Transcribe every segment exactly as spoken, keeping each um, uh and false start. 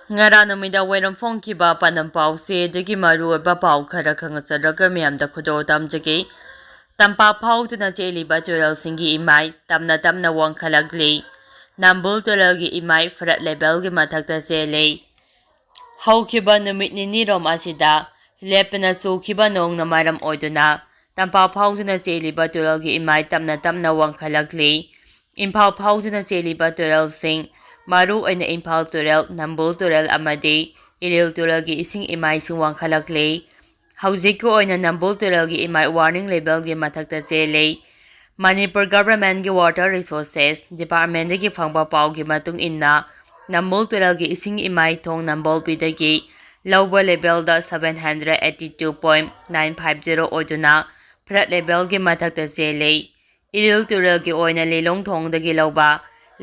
ꯉꯔꯥꯡ ꯅꯨꯃꯤꯗꯥꯡ ꯋꯥꯏꯔꯝ ꯐꯣꯡꯈꯤꯕ ꯄꯥꯟꯗꯝ ꯄꯥꯎꯁꯦ ꯑꯗꯨꯒꯤ ꯃꯔꯨꯑꯣꯏꯕ ꯄꯥꯎ ꯈꯔ ꯈꯪꯍꯟꯖꯔꯒ ꯃꯌꯥꯝꯗ ꯈꯨꯗꯣꯜ ꯇꯝꯖꯒꯦ꯫ ꯇꯝꯄꯥꯛ ꯐꯥꯎꯗꯨꯅ ꯆꯦꯜꯂꯤꯕ ꯇꯨꯔꯦꯜꯁꯤꯡꯒꯤ ꯏꯃꯥꯏ ꯇꯞꯅ ꯇꯞꯅ ꯋꯥꯡꯈꯠꯂꯛꯂꯤ꯫ ꯅꯝꯕꯨꯜ ꯇꯨꯔꯦꯜꯒꯤ ꯏꯃꯥꯏ flood levelꯒꯤ ꯃꯊꯛꯇ ꯆꯦꯜꯂꯤ꯫ ꯍꯧꯈꯤꯕ ꯅꯨꯃꯤꯠ ꯅꯤꯅꯤꯔꯣꯝ ꯑꯁꯤꯗ ꯂꯦꯞꯇꯅ ꯆꯨꯈꯤꯕ ꯅꯣꯡꯅ ꯃꯔꯝ ꯑꯣꯏꯗꯨꯅ ꯇꯝꯄꯥꯛ ꯐꯥꯎꯗꯨꯅ ꯆꯦꯜꯂꯤꯕ ꯇꯨꯔꯦꯜꯒꯤ ꯏꯃꯥꯏ ꯇꯞꯅ ꯇꯞꯅ ꯋꯥꯡꯈꯠꯂꯛꯂꯤ꯫ ꯏꯝꯐꯥꯜ ꯐꯥꯎꯗꯨꯅ ꯆꯦꯜꯂꯤꯕ ꯇꯨꯔꯦꯜꯁꯤꯡ, ꯃꯔꯨ ꯑꯣꯏꯅ ꯏꯝꯐꯥꯜ ꯇꯨꯔꯦꯜ, ꯅꯝꯕꯨꯜ ꯇꯨꯔꯦꯜ ꯑꯃꯗꯤ ꯏꯔꯤꯜ ꯇꯨꯔꯦꯜꯒꯤ ꯏꯁꯤꯡ ꯏꯃꯥꯏꯁꯤꯡ ꯋꯥꯡꯈꯠꯂꯛꯂꯤ꯫ ꯍꯧꯖꯤꯛꯀꯤ ꯑꯣꯏꯅ ꯅꯝꯕꯨꯜ ꯇꯨꯔꯦꯜꯒꯤ ꯏꯃꯥꯏ warning levelꯒꯤ ꯃꯊꯛꯇ ꯆꯦꯜꯂꯤ꯫ ꯃꯅꯤꯄꯨꯔ governmentꯀꯤ Water Resources Departmentꯗꯒꯤ ꯐꯪꯕ ꯄꯥꯎꯒꯤ ꯃꯇꯨꯡ ꯏꯟꯅ, ꯅꯝꯕꯨꯜ ꯇꯨꯔꯦꯜꯒꯤ ꯏꯁꯤꯡ ꯏꯃꯥꯏ ꯊꯣꯡ ꯅꯝꯕꯣꯜꯕꯤꯗꯒꯤ ꯂꯧꯕ levelꯗ seven hundred eighty two point nine five zero ꯑꯣꯏꯗꯨꯅ flood levelꯒꯤ ꯃꯊꯛꯇ ꯆꯦꯜꯂꯤ꯫ ꯏꯔꯤꯜ ꯇꯨꯔꯦꯜꯒꯤ ꯑꯣꯏꯅ ꯂꯤꯂꯣꯡ ꯊꯣꯡꯗꯒꯤ ꯂꯧꯕ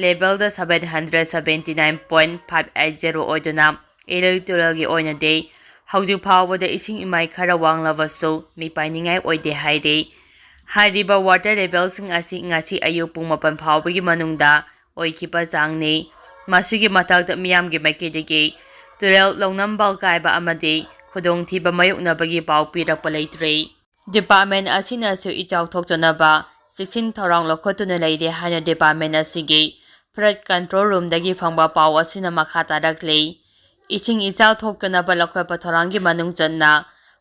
levelꯗ seven hundred seventy nine point five eight zero ꯑꯣꯏꯗꯨꯅ ꯏꯔꯤꯜ ꯇꯨꯔꯦꯜꯒꯤ ꯑꯣꯏꯅꯗꯤ ꯍꯧꯖꯤꯛ ꯐꯥꯎꯕꯗ ꯏꯁꯤꯡ ꯏꯃꯥꯏ ꯈꯔ ꯋꯥꯡꯂꯕꯁꯨ ꯃꯤꯄꯥꯏꯅꯤꯡꯉꯥꯏ ꯑꯣꯏꯗꯦ ꯍꯥꯏꯔꯤ꯫ ꯍꯥꯏꯔꯤꯕ water levelꯁꯤꯡ ꯑꯁꯤ ꯉꯁꯤ ꯑꯌꯨꯛ ꯄꯨꯡ ꯃꯥꯄꯟ ꯐꯥꯎꯕꯒꯤ ꯃꯅꯨꯡꯗ ꯑꯣꯏꯈꯤꯕ ꯆꯥꯡꯅꯤ꯫ ꯃꯁꯤꯒꯤ ꯃꯊꯛꯇ ꯃꯤꯌꯥꯝꯒꯤ ꯃꯥꯏꯀꯩꯗꯒꯤ ꯇꯨꯔꯦꯜ ꯂꯧꯅꯝꯕ ꯀꯥꯏꯕ ꯑꯃꯗꯤ ꯈꯨꯗꯣꯡꯊꯤꯕ ꯃꯥꯌꯣꯛꯅꯕꯒꯤ ꯄꯥꯎ ꯄꯤꯔꯛꯄ ꯂꯩꯇ꯭ꯔꯤ꯫ Department ꯑꯁꯤꯅꯁꯨ ꯏꯆꯥꯎ ꯊꯣꯛꯇꯅꯕ ꯆꯦꯛꯁꯤꯟ ꯊꯧꯔꯥꯡ ꯂꯧꯈꯠꯇꯨꯅ ꯂꯩꯔꯦ ꯍꯥꯏꯅ department ꯑꯁꯤꯒꯤ flood control roomꯗꯒꯤ ꯐꯪꯕ ꯄꯥꯎ ꯑꯁꯤꯅ ꯃꯈꯥ ꯇꯥꯔꯛꯂꯤ꯫ ꯏꯁꯤꯡ ꯏꯆꯥꯎ ꯊꯣꯛꯇꯅꯕ ꯂꯧꯈꯠꯄ ꯊꯧꯔꯥꯡꯒꯤ ꯃꯅꯨꯡ ꯆꯟꯅ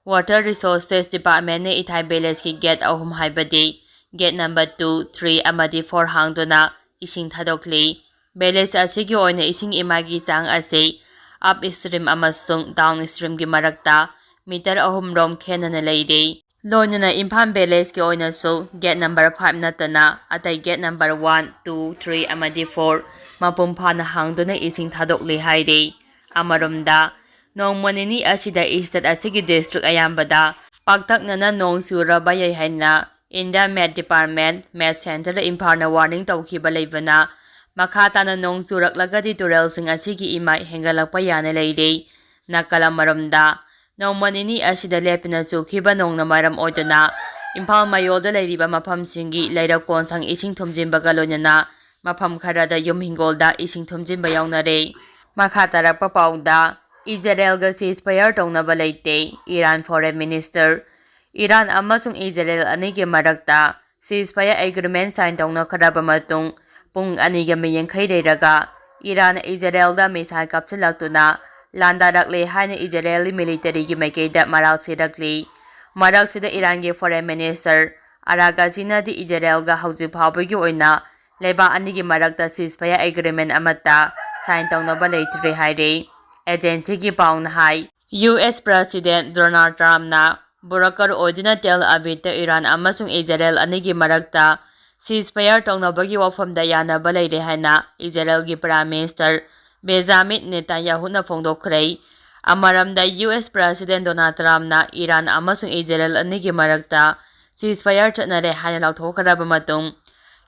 Water Resources Departmentꯅ ꯏꯊꯥꯏ villageꯀꯤ gate ꯑꯍꯨꯝ, ꯍꯥꯏꯕꯗꯤ gate number two, three ꯑꯃꯗꯤ four ꯍꯥꯡꯗꯨꯅ ꯏꯁꯤꯡ ꯊꯥꯗꯣꯛꯂꯤ꯫ Village ꯑꯁꯤꯒꯤ ꯑꯣꯏꯅ ꯏꯁꯤꯡ ꯏꯃꯥꯏꯒꯤ ꯆꯥꯡ ꯑꯁꯤ upstream ꯑꯃꯁꯨꯡ downstreamꯒꯤ ꯃꯔꯛꯇ meter ꯑꯍꯨꯝ ꯔꯣꯝ ꯈꯦꯠꯅꯅ ꯂꯩꯔꯤ꯫ ꯂꯣꯏꯅꯅ ꯏꯝꯐꯥꯜ villageꯀꯤ ꯑꯣꯏꯅꯁꯨ gate number five ꯅꯠꯇꯅ ꯑꯇꯩ gate number one, two, three ꯑꯃꯗꯤ four ꯃꯄꯨꯡ ꯐꯥꯅ ꯍꯥꯡꯗꯨꯅ ꯏꯁꯤꯡ ꯊꯥꯗꯣꯛꯂꯤ ꯍꯥꯏꯔꯤ꯫ ꯑꯃꯔꯣꯝꯗ, ꯅꯣꯡꯃ ꯅꯤꯅꯤ ꯑꯁꯤꯗ state ꯑꯁꯤꯒꯤ district ꯑꯌꯥꯝꯕꯗ ꯄꯥꯛꯇꯛꯅꯅ ꯅꯣꯡ ꯆꯨꯔꯕ ꯌꯥꯏ ꯍꯥꯏꯅ India Met Department, Met Centre ꯏꯝꯐꯥꯜꯅ warning ꯇꯧꯈꯤꯕ ꯂꯩꯕꯅ, ꯃꯈꯥ ꯇꯥꯅ ꯅꯣꯡ ꯆꯨꯔꯛꯂꯒꯗꯤ ꯇꯨꯔꯦꯜꯁꯤꯡ ꯑꯁꯤꯒꯤ ꯏꯃꯥꯏ ꯍꯦꯟꯒꯠꯂꯛꯄ ꯌꯥꯅ ꯂꯩꯔꯤ꯫ ꯅꯥꯀꯜ ꯑꯃꯔꯣꯝꯗ, ꯅꯣꯡꯃ ꯅꯤꯅꯤ ꯑꯁꯤꯗ ꯂꯦꯞꯇꯅ ꯆꯨꯈꯤꯕ ꯅꯣꯡꯅ ꯃꯔꯝ ꯑꯣꯏꯗꯨꯅ ꯏꯝꯐꯥꯜ ꯃꯌꯣꯜꯗ ꯂꯩꯔꯤꯕ ꯃꯐꯝꯁꯤꯡꯒꯤ ꯂꯩꯔꯛ ꯀꯣꯟꯁꯪ ꯏꯁꯤꯡ ꯊꯨꯝꯖꯤꯟꯕꯒ ꯂꯣꯏꯅꯅ ꯃꯐꯝ ꯈꯔꯗ ꯌꯨꯝ ꯍꯤꯡꯒꯣꯜꯗ ꯏꯁꯤꯡ ꯊꯨꯝꯖꯤꯟꯕ ꯌꯥꯎꯅꯔꯦ꯫ ꯃꯈꯥ ꯇꯥꯔꯛꯄ ꯄꯥꯎꯗ, ꯏꯖꯔꯦꯜꯒ ceasefire ꯇꯧꯅꯕ ꯂꯩꯇꯦ, ꯏꯔꯥꯟ Foreign Minister꯫ ꯏꯔꯥꯟ ꯑꯃꯁꯨꯡ ꯏꯖꯔꯦꯜ ꯑꯅꯤꯒꯤ ꯃꯔꯛꯇ ceasefire agreement sign ꯇꯧꯅꯈ꯭ꯔꯕ ꯃꯇꯨꯡ ꯄꯨꯡ ꯑꯅꯤꯒ ꯃꯤꯅꯤꯠ ꯌꯥꯡꯈꯩ ꯂꯩꯔꯒ ꯏꯔꯥꯟꯅ ꯏꯖꯔꯦꯜꯗ missile ꯀꯥꯞꯁꯤꯜꯂꯛꯇꯨꯅ ꯂꯥꯟꯗꯥꯔꯛꯂꯦ ꯍꯥꯏꯅ ꯏꯖꯔꯦꯜꯒꯤ militaryꯒꯤ ꯃꯥꯏꯀꯩꯗ ꯃꯔꯥꯜ ꯁꯤꯔꯛꯂꯤ꯫ ꯃꯔꯛꯁꯤꯗ ꯏꯔꯥꯟꯒꯤ Foreign Minister ꯑꯔꯥꯒꯥꯆꯤꯅꯗꯤ ꯏꯖꯔꯦꯜꯒ ꯍꯧꯖꯤꯛ ꯐꯥꯎꯕꯒꯤ ꯑꯣꯏꯅ ꯂꯩꯕꯥꯛ ꯑꯅꯤꯒꯤ ꯃꯔꯛꯇ ceasefire agreement ꯑꯃꯠꯇ sign ꯇꯧꯅꯕ ꯂꯩꯇ꯭ꯔꯤ ꯍꯥꯏꯔꯤ꯫ Agencyꯒꯤ ꯄꯥꯎꯅ ꯍꯥꯏ, US President Donald Trumpꯅ broker ꯑꯣꯏꯗꯨꯅ ꯇꯦꯜ ꯑꯕꯤꯕꯇ ꯏꯔꯥꯟ ꯑꯃꯁꯨꯡ ꯏꯖꯔꯦꯜ ꯑꯅꯤꯒꯤ ꯃꯔꯛꯇ ceasefire ꯇꯧꯅꯕꯒꯤ ꯋꯥꯐꯝꯗ ꯌꯥꯅꯕ ꯂꯩꯔꯦ ꯍꯥꯏꯅ ꯏꯖꯔꯦꯜꯒꯤ Prime Minister ꯕꯦꯖꯥꯃꯤꯟ ꯅꯦꯇꯥꯟꯌꯥꯍꯨꯅ ꯐꯣꯡꯗꯣꯛꯈ꯭ꯔꯦ꯫ ꯑꯃꯔꯣꯝꯗ, US President Donald Trumpꯅ ꯏꯔꯥꯟ ꯑꯃꯁꯨꯡ ꯏꯖꯔꯦꯜ ꯑꯅꯤꯒꯤ ꯃꯔꯛꯇ ceasefire ꯆꯠꯅꯔꯦ ꯍꯥꯏꯅ ꯂꯥꯎꯊꯣꯛꯈ꯭ꯔꯕ ꯃꯇꯨꯡ,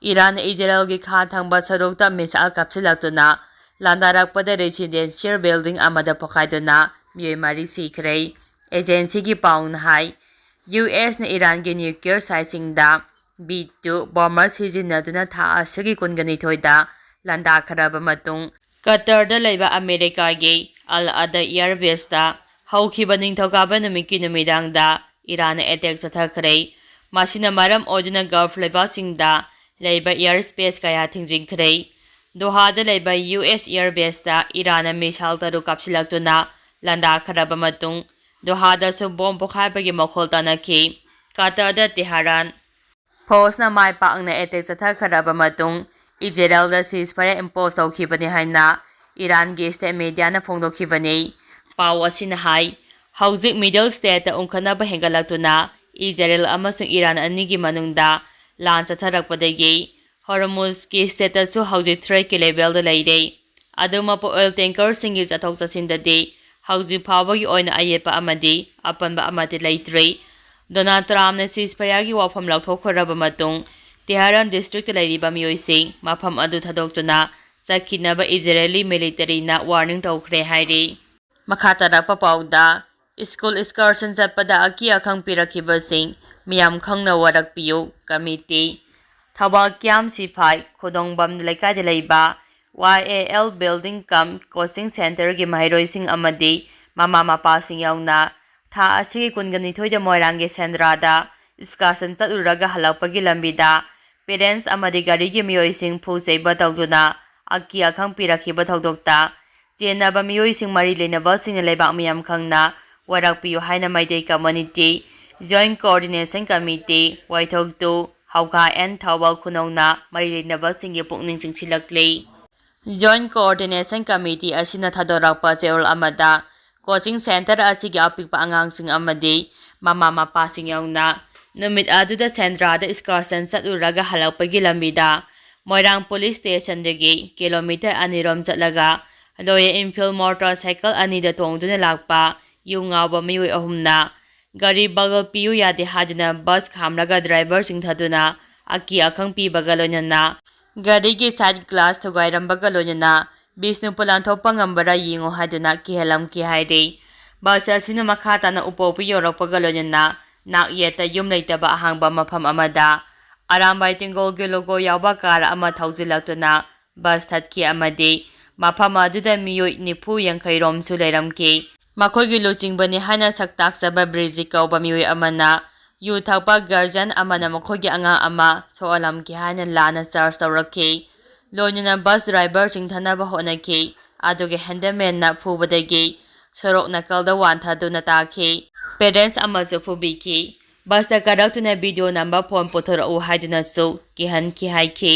ꯏꯔꯥꯟꯅ ꯏꯖꯔꯦꯜꯒꯤ ꯈꯥ ꯊꯪꯕ ꯁꯔꯨꯛꯇ missile ꯀꯥꯞꯁꯤꯜꯂꯛꯇꯨꯅ ꯂꯥꯟꯗꯥꯔꯛꯄꯗ residential building ꯑꯃꯗ ꯄꯣꯈꯥꯏꯗꯨꯅ ꯃꯤꯑꯣꯏ ꯃꯔꯤ ꯁꯤꯈ꯭ꯔꯦ꯫ Agencyꯒꯤ ꯄꯥꯎꯅ ꯍꯥꯏ, USꯅ ꯏꯔꯥꯟꯒꯤ nuclear siteꯁꯤꯡꯗ B two bomber ꯁꯤꯖꯤꯟꯅꯗꯨꯅ ꯊꯥ ꯑꯁꯤꯒꯤ ꯀꯨꯟꯒ ꯅꯤꯊꯣꯏꯗ ꯂꯥꯟꯗꯥꯈ꯭ꯔꯕ ꯃꯇꯨꯡ, ꯀꯇꯔꯗ ꯂꯩꯕ ꯑꯃꯦꯔꯤꯀꯥꯒꯤ ꯑꯜ ꯑꯗ air baseꯇ ꯍꯧꯈꯤꯕ ꯅꯤꯡꯊꯧꯀꯥꯕ ꯅꯨꯃꯤꯠꯀꯤ ꯅꯨꯃꯤꯗꯥꯡꯗ ꯏꯔꯥꯟꯅ attack ꯆꯠꯊꯈ꯭ꯔꯦ꯫ ꯃꯁꯤꯅ ꯃꯔꯝ ꯑꯣꯏꯗꯨꯅ Gulf ꯂꯩꯕꯥꯛꯁꯤꯡꯗ ꯂꯩꯕ air space ꯀꯌꯥ ꯊꯤꯡꯖꯤꯟꯈ꯭ꯔꯦ꯫ ꯗꯣꯍꯥꯗ ꯂꯩꯕ US air baseꯇ ꯏꯔꯥꯟꯅ missile ꯇꯔꯨꯛ ꯀꯥꯞꯁꯤꯜꯂꯛꯇꯨꯅ ꯂꯥꯟꯗꯥꯈ꯭ꯔꯕ ꯃꯇꯨꯡ, ꯗꯣꯍꯥꯗꯁꯨ bomb ꯄꯣꯈꯥꯏꯕꯒꯤ ꯃꯈꯣꯜ ꯇꯥꯅꯈꯤ꯫ ꯀꯇꯔꯗ ꯇꯦꯍꯔꯥꯟ forceꯅ ꯃꯥꯏ ꯄꯥꯛꯅ attack ꯆꯠꯊꯈ꯭ꯔꯕ ꯃꯇꯨꯡ, ꯏꯖꯔꯦꯜꯗ ceasefire impose ꯇꯧꯈꯤꯕꯅꯤ ꯍꯥꯏꯅ ꯏꯔꯥꯟꯒꯤ state mediaꯅ ꯐꯣꯡꯗꯣꯛꯈꯤꯕꯅꯤ꯫ ꯄꯥꯎ ꯑꯁꯤꯅ ꯍꯥꯏ, ꯍꯧꯖꯤꯛ Middle Eastꯇ ꯎꯪꯈꯠꯅꯕ ꯍꯦꯟꯒꯠꯂꯛꯇꯨꯅ ꯏꯖꯔꯦꯜ ꯑꯃꯁꯨꯡ ꯏꯔꯥꯟ ꯑꯅꯤꯒꯤ ꯃꯅꯨꯡꯗ ꯂꯥꯟ ꯆꯠꯊꯔꯛꯄꯗꯒꯤ Hormuzꯀꯤ straitꯇꯁꯨ ꯍꯧꯖꯤꯛ threatꯀꯤ levelꯗ ꯂꯩꯔꯦ꯫ ꯑꯗꯨꯃꯛꯄꯨ oil tankerꯁꯤꯡꯒꯤ ꯆꯠꯊꯣꯛ ꯆꯠꯁꯤꯟꯗꯗꯤ ꯍꯧꯖꯤꯛ ꯐꯥꯎꯕꯒꯤ ꯑꯣꯏꯅ ꯑꯌꯦꯠꯄ ꯑꯃꯗꯤ ꯑꯄꯟꯕ ꯑꯃꯠꯇ ꯂꯩꯇ꯭ꯔꯤ꯫ Donald Trumpꯅ ceasefireꯒꯤ ꯋꯥꯐꯝ ꯂꯧꯊꯣꯛꯈ꯭ꯔꯕ ꯃꯇꯨꯡ, ꯇꯦꯍꯔꯥꯟ districtꯇ ꯂꯩꯔꯤꯕ ꯃꯤꯑꯣꯏꯁꯤꯡ ꯃꯐꯝ ꯑꯗꯨ ꯊꯥꯗꯣꯛꯇꯨꯅ ꯆꯠꯈꯤꯅꯕ ꯏꯖꯔꯦꯂꯤ militaryꯅ warning ꯇꯧꯈ꯭ꯔꯦ ꯍꯥꯏꯔꯤ꯫ ꯃꯈꯥ ꯇꯥꯔꯛꯄ ꯄꯥꯎꯗ, school excursion ꯆꯠꯄꯗ ꯑꯀꯤ ꯑꯈꯪ ꯄꯤꯔꯛꯈꯤꯕꯁꯤꯡ ꯃꯤꯌꯥꯝ ꯈꯪꯅ ꯋꯥꯔꯛꯄꯤꯌꯨ, committee꯫ ꯊꯧꯕꯥꯜ camp ꯁꯤꯐꯥꯏ ꯈꯨꯗꯣꯡꯕꯝ ꯂꯩꯀꯥꯏꯗ ꯂꯩꯕ Y A L Building cum Coaching Centerꯒꯤ ꯃꯍꯩꯔꯣꯏꯁꯤꯡ ꯑꯃꯗꯤ ꯃꯃꯥ ꯃꯄꯥꯁꯤꯡ ꯌꯥꯎꯅ ꯊꯥ ꯑꯁꯤꯒꯤ ꯀꯨꯟꯒ ꯅꯤꯊꯣꯏꯗ ꯃꯣꯏꯔꯥꯡꯒꯤ ꯁꯦꯟꯗ꯭ꯔꯥꯗ excursion ꯆꯠꯂꯨꯔꯒ ꯍꯜꯂꯛꯄꯒꯤ ꯂꯝꯕꯤꯗ parents ꯑꯃꯗꯤ ꯒꯥꯔꯤꯒꯤ ꯃꯤꯑꯣꯏꯁꯤꯡ ꯐꯨ ꯆꯩꯕ ꯇꯧꯗꯨꯅ ꯑꯀꯤ ꯑꯈꯪ ꯄꯤꯔꯛꯈꯤꯕ ꯊꯧꯗꯣꯛꯇ ꯆꯦꯟꯅꯕ ꯃꯤꯑꯣꯏꯁꯤꯡ ꯃꯔꯤ ꯂꯩꯅꯕꯁꯤꯡꯅ ꯂꯩꯕꯥꯛ ꯃꯤꯌꯥꯝ ꯈꯪꯅ ꯋꯥꯔꯛꯄꯤꯌꯨ ꯍꯥꯏꯅ Meitei Community Joint Coordination Committee, ꯋꯥꯏꯊꯧ two, ꯍꯧꯈꯥ N, Thoubal ꯈꯨꯅꯧꯅ ꯃꯔꯤ ꯂꯩꯅꯕꯁꯤꯡꯒꯤ ꯄꯨꯛꯅꯤꯡ ꯆꯤꯡꯁꯤꯜꯂꯛꯂꯤ꯫ Joint Coordination Committee ꯑꯁꯤꯅ ꯊꯥꯗꯣꯔꯛꯄ ꯆꯦꯔꯣꯜ ꯑꯃꯗ coaching center ꯑꯁꯤꯒꯤ ꯑꯄꯤꯛꯄ ꯑꯉꯥꯡꯁꯤꯡ ꯑꯃꯗꯤ ꯃꯃꯥ ꯃꯄꯥꯁꯤꯡ ꯌꯥꯎꯅ ꯅꯨꯃꯤꯠ ꯑꯗꯨꯗ ꯁꯦꯟꯗ꯭ꯔꯥꯗ excursion ꯆꯠꯂꯨꯔꯒ ꯍꯜꯂꯛꯄꯒꯤ ꯂꯝꯕꯤꯗ ꯃꯣꯏꯔꯥꯡ police stationꯗꯒꯤ kilometer ꯑꯅꯤꯔꯣꯝ ꯆꯠꯂꯒ Royal Enfield motorcycle ꯑꯅꯤꯗ ꯇꯣꯡꯗꯨꯅ ꯂꯥꯛꯄ ꯌꯨ ꯉꯥꯎꯕ ꯃꯤꯑꯣꯏ ꯑꯍꯨꯝꯅ ꯒꯥꯔꯤ ꯕꯒꯜ ꯄꯤꯌꯨ ꯌꯥꯗꯦ ꯍꯥꯏꯗꯨꯅ bus ꯈꯥꯝꯂꯒ driver ꯆꯤꯡꯊꯗꯨꯅ ꯑꯀꯤ ꯑꯈꯪ ꯄꯤꯕꯒ ꯂꯣꯏꯅꯅ ꯒꯥꯔꯤꯒꯤ side glass ꯊꯨꯒꯥꯏꯔꯝꯕꯒ ꯂꯣꯏꯅꯅ ꯕꯤꯁꯅꯨꯄꯨꯔ ꯂꯥꯟꯊꯣꯛꯄ ꯉꯝꯕꯔꯥ ꯌꯦꯡꯉꯨ ꯍꯥꯏꯗꯨꯅ ꯀꯤꯍꯜꯂꯝꯈꯤ ꯍꯥꯏꯔꯤ꯫ Bus ꯑꯁꯤꯅ ꯃꯈꯥ ꯇꯥꯅ ꯎꯄꯣꯛꯄꯤ ꯌꯧꯔꯛꯄꯒ ꯂꯣꯏꯅꯅ ꯅꯥꯛ ꯌꯦꯠꯇ ꯌꯨꯝ ꯂꯩꯇꯕ ꯑꯍꯥꯡꯕ ꯃꯐꯝ ꯑꯃꯗ ꯑꯔꯥꯝꯕꯥꯏ ꯇꯦꯡꯒꯣꯜꯒꯤ logo ꯌꯥꯎꯕ car ꯑꯃ ꯊꯧꯖꯤꯜꯂꯛꯇꯨꯅ bus ꯊꯠꯈꯤ ꯑꯃꯗꯤ ꯃꯐꯝ ꯑꯗꯨꯗ ꯃꯤꯑꯣꯏ ꯅꯤꯐꯨ ꯌꯥꯡꯈꯩ ꯔꯣꯝꯁꯨ ꯂꯩꯔꯝꯈꯤ꯫ ꯃꯈꯣꯏꯒꯤ ꯂꯨꯆꯤꯡꯕꯅꯤ ꯍꯥꯏꯅ ꯁꯛꯇꯥꯛꯆꯕ ꯕ꯭ꯔꯤꯖꯤꯛ ꯀꯧꯕ ꯃꯤꯑꯣꯏ ꯑꯃꯅ ꯌꯨ ꯊꯛꯄ guardian ꯑꯃꯅ ꯃꯈꯣꯏꯒꯤ ꯑꯉꯥꯡ ꯑꯃ ꯁꯣꯛꯍꯜꯂꯝꯈꯤ ꯍꯥꯏꯅ ꯂꯥꯟꯅ charge ꯇꯧꯔꯛꯈꯤ꯫ ꯂꯣꯏꯅꯅ bus driver ꯆꯤꯡꯊꯅꯕ ꯍꯣꯠꯅꯈꯤ꯫ ꯑꯗꯨꯒ handymanꯅ ꯐꯨꯕꯗꯒꯤ ꯁꯣꯔꯣꯛ ꯅꯥꯀꯜꯗ ꯋꯥꯟꯊꯗꯨꯅ ꯇꯥꯈꯤ꯫ Parents ꯑꯃꯁꯨ ꯐꯨꯕꯤꯈꯤ꯫ Busꯇ ꯀꯥꯔꯛꯇꯨꯅ video ꯅꯝꯕ phone ꯄꯨꯊꯣꯔꯛꯎ ꯍꯥꯏꯗꯨꯅꯁꯨ ꯀꯤꯍꯟꯈꯤ ꯍꯥꯏꯈꯤ꯫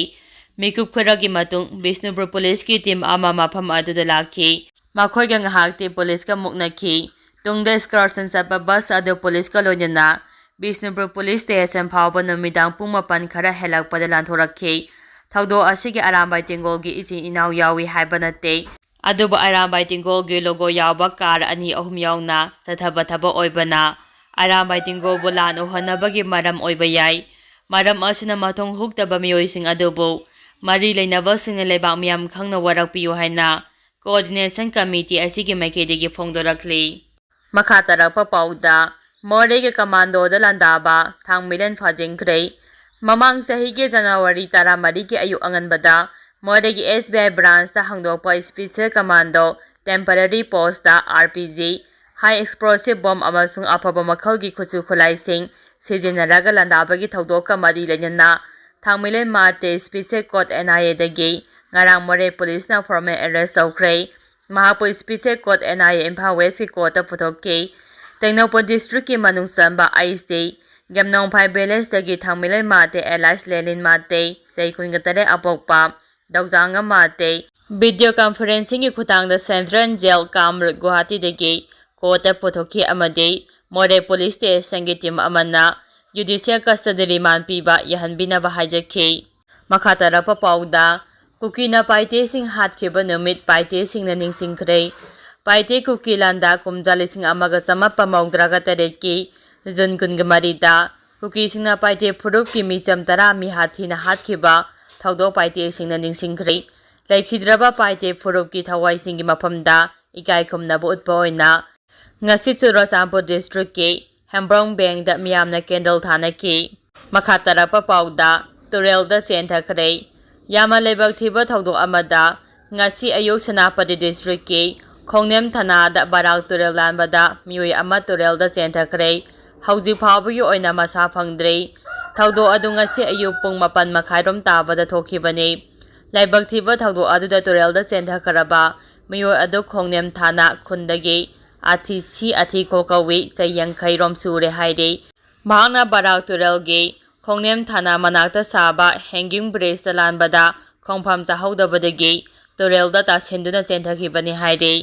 ꯃꯤꯀꯨꯞ ꯈꯔꯒꯤ ꯃꯇꯨꯡ ꯕꯤꯁꯅꯨꯄꯨꯔ policeꯀꯤ team ꯑꯃ ꯃꯐꯝ ꯑꯗꯨꯗ ꯂꯥꯛꯈꯤ꯫ ꯃꯈꯣꯏꯒ ꯉꯥꯏꯍꯥꯛꯇꯤ policeꯀ ꯃꯨꯛꯅꯈꯤ꯫ ꯇꯨꯡꯗ excursion ꯆꯠꯄ bus ꯑꯗꯨ policeꯀ ꯂꯣꯏꯅꯅ ꯕꯤꯁꯅꯨꯄꯨꯔ police station ꯐꯥꯎꯕ ꯅꯨꯃꯤꯗꯥꯡ ꯄꯨꯡ ꯃꯥꯄꯟ ꯈꯔ ꯍꯦꯜꯂꯛꯄꯗ ꯂꯥꯟꯊꯣꯔꯛꯈꯤ꯫ ꯊꯧꯗꯣꯛ ꯑꯁꯤꯒꯤ ꯑꯔꯥꯝꯕꯥꯏ ꯇꯦꯡꯒꯣꯜꯒꯤ ꯏꯆꯤꯟ ꯏꯅꯥꯎ ꯌꯥꯎꯏ ꯍꯥꯏꯕ ꯅꯠꯇꯦ꯫ ꯑꯗꯨꯕꯨ ꯑꯔꯥꯝꯕꯥꯏ ꯇꯦꯡꯒꯣꯜꯒꯤ logo ꯌꯥꯎꯕ car ꯑꯅꯤ ꯑꯍꯨꯝ ꯌꯥꯎꯅ ꯆꯠꯊꯕ ꯊꯕꯛ ꯑꯣꯏꯕꯅ ꯑꯔꯥꯝꯕꯥꯏ ꯇꯦꯡꯒꯣꯜꯕꯨ ꯂꯥꯟ ꯎꯍꯟꯅꯕꯒꯤ ꯃꯔꯝ ꯑꯣꯏꯕ ꯌꯥꯏ꯫ ꯃꯔꯝ ꯑꯁꯤꯅ ꯃꯊꯣꯡ ꯍꯨꯛꯇꯕ ꯃꯤꯑꯣꯏꯁꯤꯡ ꯑꯗꯨꯕꯨ ꯃꯔꯤ ꯂꯩꯅꯕꯁꯤꯡꯅ ꯂꯩꯕꯥꯛ ꯃꯤꯌꯥꯝ ꯈꯪꯅ ꯋꯥꯔꯛꯄꯤꯌꯨ ꯍꯥꯏꯅ coordination committee ꯑꯁꯤꯒꯤ ꯃꯥꯏꯀꯩꯗꯒꯤ ꯐꯣꯡꯗꯣꯔꯛꯂꯤ꯫ ꯃꯈꯥ ꯇꯥꯔꯛꯄ ꯄꯥꯎꯗ, ꯃꯣꯔꯦꯒꯤ commandoꯗ ꯂꯥꯟꯗꯥꯕ ꯊꯥꯡꯃꯩꯂꯦꯟ ꯐꯥꯖꯤꯟꯈ꯭ꯔꯦ꯫ ꯃꯃꯥꯡ ꯆꯍꯤꯒꯤ January ꯇꯔꯥꯃꯔꯤꯒꯤ ꯑꯌꯨꯛ ꯑꯉꯟꯕꯗ ꯃꯣꯔꯦꯒꯤ ꯑꯦꯁ ꯕꯤ ꯑꯥꯏ ꯕ꯭ꯔꯥꯟꯁꯇ ꯍꯥꯡꯗꯣꯛꯄ special commando temporary post R P G, high explosive bomb ꯑꯃꯁꯨꯡ ꯑꯐꯕ ꯃꯈꯜꯒꯤ ꯈꯨꯠꯁꯨ ꯈꯨꯠꯂꯥꯏꯁꯤꯡ ꯁꯤꯖꯤꯟꯅꯔꯒ ꯂꯥꯟꯗꯥꯕꯒꯤ ꯊꯧꯗꯣꯛꯀ ꯃꯔꯤ ꯂꯩꯅꯅ Thangmeilei Marte special court N I ꯑꯦꯗꯒꯤ ꯉꯔꯥꯡ ꯃꯣꯔꯦ ꯄꯨꯂꯤꯁꯅ ꯐꯣꯔꯃꯦꯜ ꯑꯦꯔꯦꯁ ꯇꯧꯈ꯭ꯔꯦ꯫ ꯃꯍꯥꯛꯄꯨ special court N I A Imphal ꯋꯦꯁꯀꯤ ꯀꯣꯔꯠꯇ ꯄꯨꯊꯣꯛꯈꯤ꯫ ꯇꯦꯡꯅꯧꯄꯜ ꯗꯤꯁꯇ꯭ꯔꯤꯛꯀꯤ ꯃꯅꯨꯡ ꯆꯟꯕ ꯑꯩꯁ ꯇꯤ ꯒꯦꯝꯅꯣꯡꯐꯥꯏ ꯚꯤꯂꯦꯖꯇꯒꯤ ꯊꯥꯡꯃꯩꯂꯩ ꯃꯥꯔꯇꯦ ꯑꯦꯂꯥꯏꯁ ꯂꯦꯂꯤꯟ ꯃꯥꯔꯇꯦ, ꯆꯍꯤ ꯀꯨꯟꯒ ꯇꯔꯦꯠ ꯑꯄꯣꯛꯄ, ꯗꯧꯖꯥꯡꯒ ꯃꯥꯔꯇꯦ, ꯚꯤꯗꯤꯑꯣ ꯀꯟꯐꯔꯦꯟꯁꯤꯡꯒꯤ ꯈꯨꯠꯊꯥꯡꯗ ꯁꯦꯟꯇ꯭ꯔꯦꯜ ꯖꯦꯜ ꯀꯥꯝꯔꯨꯠ ꯒꯨꯋꯥꯍꯥꯇꯤꯗꯒꯤ ꯀꯣꯔꯠꯇ ꯄꯨꯊꯣꯛꯈꯤ ꯑꯃꯗꯤ ꯃꯣꯔꯦ ꯄꯨꯂꯤꯁ ꯁ꯭ꯇꯦꯁꯟꯒꯤ ꯇꯤꯝ ꯑꯃꯅ ꯖꯨꯗꯤꯁꯤꯌꯦꯜ ꯀꯁꯇꯗꯤ ꯔꯤꯃꯥꯟ ꯄꯤꯕ ꯌꯥꯍꯟꯕꯤꯅꯕ ꯍꯥꯏꯖꯈꯤ꯫ ꯃꯈꯥ ꯇꯥꯔꯛꯄ ꯄꯥꯎꯗ, ꯀꯨꯀꯤꯅ ꯄꯥꯏꯇꯦꯁꯤꯡ ꯍꯥꯠꯈꯤꯕ ꯅꯨꯃꯤꯠ ꯄꯥꯏꯇꯦꯁꯤꯡꯅ ꯅꯤꯡꯁꯤꯡꯈ꯭ꯔꯦ꯫ ꯄꯥꯏꯇꯦ ꯀꯨꯀꯤ ꯂꯥꯟꯗꯥ ꯀꯨꯝꯖꯥ ꯂꯤꯁꯤꯡ ꯑꯃꯒ ꯆꯃꯥꯄꯟ ꯃꯧꯗ꯭ꯔꯥꯒ ꯇꯔꯦꯠꯀꯤ ꯖꯨꯟ ꯀꯨꯟꯒ ꯃꯔꯤꯗ ꯀꯨꯀꯤꯁꯤꯡꯅ ꯄꯥꯏꯇꯦ ꯐꯨꯔꯨꯞꯀꯤ ꯃꯤꯆꯝ ꯇꯔꯥ ꯃꯤꯍꯥꯠ ꯊꯤꯅ ꯍꯥꯠꯈꯤꯕ ꯊꯧꯗꯣꯛ ꯄꯥꯏꯇꯦꯁꯤꯡꯅ ꯅꯤꯡꯁꯤꯡꯈ꯭ꯔꯦ꯫ ꯂꯩꯈꯤꯗ꯭ꯔꯕ ꯄꯥꯏꯇꯦ ꯐꯨꯔꯨꯞꯀꯤ ꯊꯋꯥꯏꯁꯤꯡꯒꯤ ꯃꯐꯝꯗ ꯏꯀꯥꯏ ꯈꯨꯝꯅꯕ ꯎꯠꯄ ꯑꯣꯏꯅ ꯉꯁꯤ ꯆꯨꯔꯆꯥꯟꯄꯨꯔ ꯗꯤꯁꯇ꯭ꯔꯤꯛꯀꯤ ꯍꯦꯝꯕ꯭ꯔꯣꯡ ꯕꯦꯡꯗ ꯃꯤꯌꯥꯝꯅ ꯀꯦꯟꯗꯜ ꯊꯥꯅꯈꯤ꯫ ꯃꯈꯥ ꯇꯥꯔꯛꯄ ꯄꯥꯎꯗ, ꯇꯨꯔꯦꯜꯗ ꯆꯦꯟꯊꯈ꯭ꯔꯦ꯫ ꯌꯥꯝꯅ ꯂꯥꯏꯕꯛ ꯊꯤꯕ ꯊꯧꯗꯣꯛ ꯑꯃꯗ ꯉꯁꯤ ꯑꯌꯨꯛ ꯁꯦꯅꯥꯄꯇꯤ ꯗꯤꯁꯇ꯭ꯔꯤꯛꯀꯤ ꯈꯣꯡꯅꯦꯝ ꯊꯅꯥꯗ ꯕꯔꯥꯛ ꯇꯨꯔꯦꯜ ꯂꯥꯟꯕꯗ ꯃꯤꯑꯣꯏ ꯑꯃ ꯇꯨꯔꯦꯜꯗ ꯆꯦꯟꯊꯈ꯭ꯔꯦ꯫ ꯍꯧꯖꯤꯛ ꯐꯥꯎꯕꯒꯤ ꯑꯣꯏꯅ ꯃꯁꯥ ꯐꯪꯗ꯭ꯔꯤ꯫ ꯊꯧꯗꯣꯛ ꯑꯗꯨ ꯉꯁꯤ ꯑꯌꯨꯛ ꯄꯨꯡ ꯃꯥꯄꯟ ꯃꯈꯥꯏꯔꯣꯝ ꯇꯥꯕꯗ ꯊꯣꯛꯈꯤꯕꯅꯤ꯫ ꯂꯥꯏꯕꯛ ꯊꯤꯕ ꯊꯧꯗꯣꯛ ꯑꯗꯨꯗ ꯇꯨꯔꯦꯜꯗ ꯆꯦꯟꯊꯈ꯭ꯔꯕ ꯃꯤꯑꯣꯏ ꯑꯗꯨ ꯈꯣꯡꯅꯦꯝ ꯊꯥꯅ ꯈꯨꯟꯗꯒꯤ ꯑꯊꯤ ꯁꯤ ꯑꯊꯤꯈꯣ ꯀꯧꯏ, ꯆꯍꯤ ꯌꯥꯡꯈꯩ ꯔꯣꯝ ꯁꯨꯔꯦ ꯍꯥꯏꯔꯤ꯫ ꯃꯍꯥꯛꯅ ꯕꯔꯥꯛ ꯇꯨꯔꯦꯜꯒꯤ ꯈꯣꯡꯅꯦꯝ ꯊꯥꯅ ꯃꯅꯥꯛꯇ ꯁꯥꯕ ꯍꯦꯡꯒꯤꯡ ꯕ꯭ꯔꯤꯖꯇ ꯂꯥꯟꯕꯗ ꯈꯣꯡꯐꯝ ꯆꯥꯍꯧꯗꯕꯗꯒꯤ ꯇꯨꯔꯦꯜꯗ ꯇꯥꯁꯤꯟꯗꯨꯅ ꯆꯦꯟꯊꯈꯤꯕꯅꯤ ꯍꯥꯏꯔꯤ꯫